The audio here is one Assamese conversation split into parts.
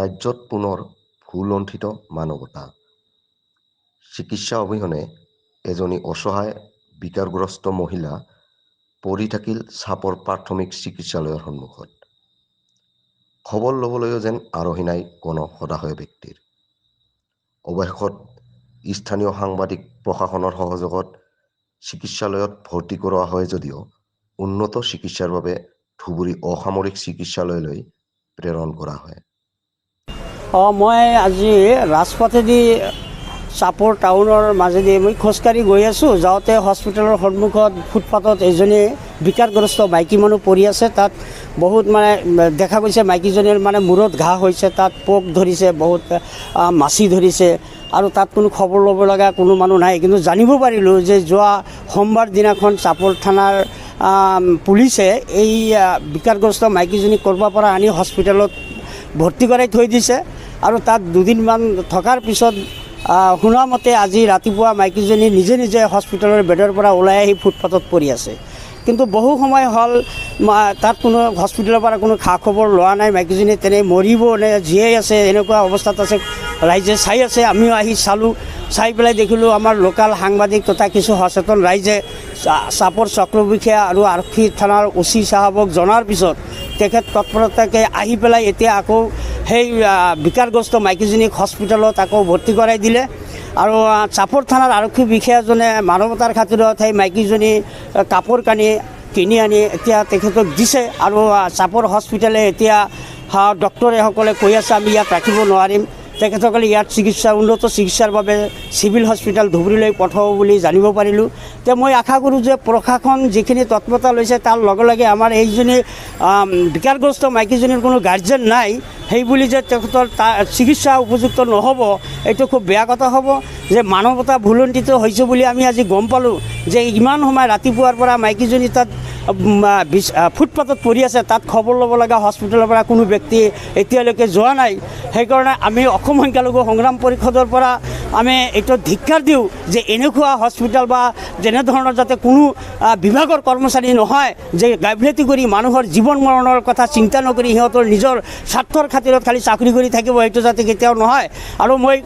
ৰাজ্যত পুনৰ ভূলুণ্ঠিত মানৱতা। চিকিৎসা অবিহনে এজনী অসহায় বিকাৰগ্ৰস্ত মহিলা পৰি থাকিল চাপৰ প্ৰাথমিক চিকিৎসালয়ৰ সন্মুখত। খবৰ ল'বলৈও যেন আৰহি নাই কোনো সদাশয় ব্যক্তিৰ। অৱশেষত স্থানীয় সাংবাদিক, প্ৰশাসনৰ সহযোগত চিকিৎসালয়ত ভৰ্তি কৰোৱা হয় যদিও উন্নত চিকিৎসাৰ বাবে ধুবুৰী অসামৰিক চিকিৎসালয়লৈ প্ৰেৰণ কৰা হয়। মই আজি ৰাজপথেদি, চাপৰ টাউনৰ মাজেদি মই খোজকাঢ়ি গৈ আছোঁ। যাওঁতে হস্পিটেলৰ সন্মুখত ফুটপাথত এজনী বিকাৰগ্ৰস্ত মাইকী মানুহ পৰি আছে। তাত বহুত মানে দেখা গৈছে, মাইকীজনীৰ মানে মূৰত ঘাঁ হৈছে, তাত পোক ধৰিছে, বহুত মাছি ধৰিছে আৰু তাত কোনো খবৰ ল'ব লগা কোনো মানুহ নাই। কিন্তু জানিব পাৰিলোঁ যে যোৱা সোমবাৰ দিনাখন চাপৰ থানাৰ পুলিচে এই বিকাৰগ্ৰস্ত মাইকীজনীক ক'ৰবাৰ পৰা আনি হস্পিটেলত ভৰ্তি কৰাই থৈ দিছে আৰু তাত দুদিনমান থকাৰ পিছত শুনা মতে আজি ৰাতিপুৱা মাইকীজনী নিজে নিজে হস্পিটেলৰ বেডৰ পৰা ওলাই আহি ফুটপাথত পৰি আছে। কিন্তু বহু সময় হ'ল, তাত কোনো হস্পিটেলৰ পৰা কোনো খা খবৰ লোৱা নাই। মাইকীজনী তেনে মৰিব নে জীয়াই আছে, এনেকুৱা অৱস্থাত আছে, ৰাইজে চাই আছে। আমিও আহি চালোঁ, চাই পেলাই দেখিলোঁ আমাৰ লোকেল সাংবাদিক তথা কিছু সচেতন ৰাইজে চাপৰ চক্ৰ বিষয়া আৰু আৰক্ষী থানাৰ অ' চি চাহাবক জনাৰ পিছত তেখেত তৎপৰতাকৈ আহি পেলাই এতিয়া আকৌ সেই বিকাৰগ্ৰস্ত মাইকীজনীক হস্পিটেলত আকৌ ভৰ্তি কৰাই দিলে। আৰু চাপৰ থানাৰ আৰক্ষী বিষয়াজনে মানৱতাৰ খাতিৰত সেই মাইকীজনী কাপোৰ কানি কিনি আনি এতিয়া তেখেতক দিছে। আৰু চাপৰ হস্পিটেলে এতিয়া ডক্টৰেসকলে কৈ আছে, আমি ইয়াত ৰাখিব নোৱাৰিম। তেখেতসকলে ইয়াত চিকিৎসা, উন্নত চিকিৎসাৰ বাবে চিভিল হস্পিটেল ধুবুৰীলৈ পঠাব বুলি জানিব পাৰিলোঁ। তে মই আশা কৰোঁ যে প্ৰশাসন যিখিনি তৎপৰতা লৈছে, তাৰ লগে লগে আমাৰ এইজনী বিকাৰগ্ৰস্ত মাইকীজনীৰ কোনো গাৰ্জেন নাই, সেই বুলি যে তেখেতৰ চিকিৎসা উপযুক্ত নহ'ব, এইটো খুব বেয়া কথা হ'ব। যে মানৱতা ভুলুণ্ঠিত হৈছে বুলি আমি আজি গম পালোঁ যে ইমান সময় ৰাতিপুৱাৰ পৰা মাইকীজনী তাত ফুটপাথত পৰি আছে, তাত খবৰ ল'ব লগা হস্পিটেলৰ পৰা কোনো ব্যক্তি এতিয়ালৈকে যোৱা নাই। সেইকাৰণে আমি অসম সংখ্যালঘু সংগ্ৰাম পৰিষদৰ পৰা আমি এইটো ধিক্কাৰ দিওঁ যে এনেকুৱা হস্পিটেল বা তেনেধৰণৰ যাতে কোনো বিভাগৰ কৰ্মচাৰী নহয় যে গাফিলতি কৰি মানুহৰ জীৱন মৰণৰ কথা চিন্তা নকৰি সিহঁতৰ নিজৰ স্বাৰ্থৰ খাতিৰত খালি চাকৰি কৰি থাকিব, সেইটো যাতে কেতিয়াও নহয়। আৰু মই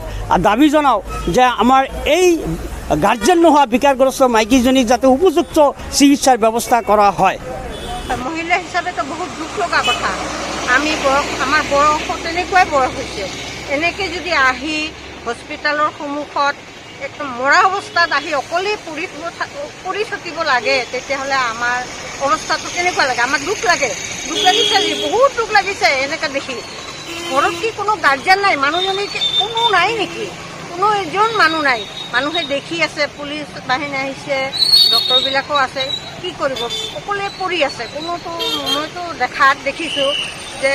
দাবী জনাওঁ যে আমাৰ এই গাৰ্জেন নোহোৱা বিকাৰগ্ৰস্ত মাইকীজনীক যাতে উপযুক্ত চিকিৎসাৰ ব্যৱস্থা কৰা হয়। মহিলা হিচাপেতো বহুত দুখ লগা কথা। আমি বয়স, আমাৰ বয়সো তেনেকুৱাই বয়স হৈছে। এনেকৈ যদি আহি হস্পিটেলৰ সন্মুখত একদম মৰা অৱস্থাত আহি অকলেই পৰি থাকিব লাগে, তেতিয়াহ'লে আমাৰ অৱস্থাটো কেনেকুৱা লাগে? আমাৰ দুখ লাগে, দুখ লাগিছে আজি, বহুত দুখ লাগিছে এনেকৈ দেখি। ঘৰত কি কোনো গাৰ্জেন নাই? মানুহজনী কি কোনো নাই নেকি? কোনো এজন মানুহ নাই? মানুহে দেখি আছে, পুলিচ বাহিনী আহিছে, ডক্টৰবিলাকো আছে, কি কৰিব? অকলে পৰি আছে। কোনোতো মইতো দেখাত দেখিছোঁ যে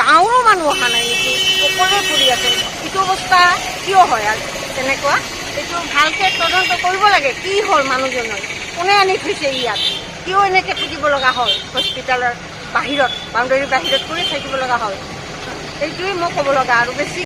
গাঁৱৰো মানুহ অহা নাই নেকি? অকলে পৰি আছে। এইটো অৱস্থা কিয় হয় আৰু তেনেকুৱা? এইটো ভালকৈ তদন্ত কৰিব লাগে। কি হ'ল মানুহজনৰ? কোনে আনি থৈছে ইয়াত? কিয় এনেকৈ থাকিব লগা হ'ল হস্পিটেলৰ বাহিৰত, বাউণ্ডেৰীৰ বাহিৰত কৰি থাকিব লগা হ'ল? এইটোৱে মই ক'ব লগা আৰু বেছি।